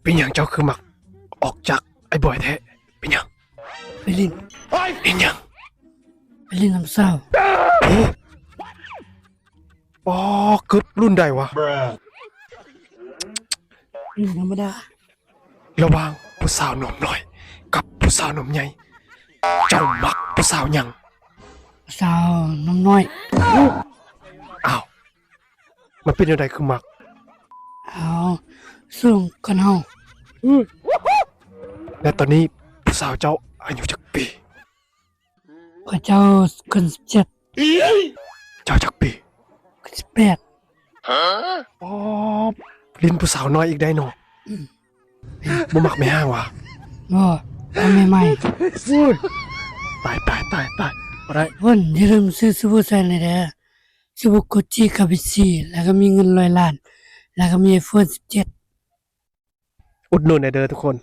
ເປັນຫຍັງເຈົ້າຄືມັກອອກຈາກອ້າຍບອຍແທ້? ເປັນຫຍັງ? ໄປຫຼິ້ນ. ເຮັດຫຍັງ? ໄປຫຼິ້ນນຳສາວ. ໂອ້ ອໍ ເກີບລຸ້ນໃດວະ? ລຸ້ນທຳມະດາ. ລະຫວ່າງຜູ້ສາວນົມນ້ອຍກັບຜູ້ສາວນົມໃຫຍ່ ເຈົ້າມັກຜູ້ສາວຫຍັງ? ຜູ້ສາວນົມນ້ອຍ. ອ້າວ ມັນເປັນແນວໃດຄືມັກ? ເອົາ ສູງກວ່າເຮົາ. ແລະຕອນນີ້ຜູ້ສາວເຈົ້າອາຍຸຈັກປີ? ຂ້າເຈົ້າຂຶ້ນສິບເຈັດ. ເຈົ້າຈັກປີ? ຂຶ້ນສິບແປດ. ອໍ ຫຼິ້ນຜູ້ສາວນ້ອຍອີກໄດ້ເນາະ. ອືມ ບໍ່ມັກແມ່ຮ້າງຫວາ? ບໍ່ ເອົາແມ່ໃໝ່. ໂອ້ຍ ຕາຍ ຕາຍ ຕາຍ ຕາຍ ບໍ່ໄດ້. ເພິ່ນຢ່າລືມຊື້ສະບູ່ໃສ່ແດ່ເດີ ສະບູ່ Gucci ກັບ Vichy ແລ້ວກໍມີເງິນຮ້ອຍລ້ານ ແລ້ວກໍມີ iPhone ສິບເຈັດ. ອຸດໜູນແດ່ເດີທຸກຄົນ.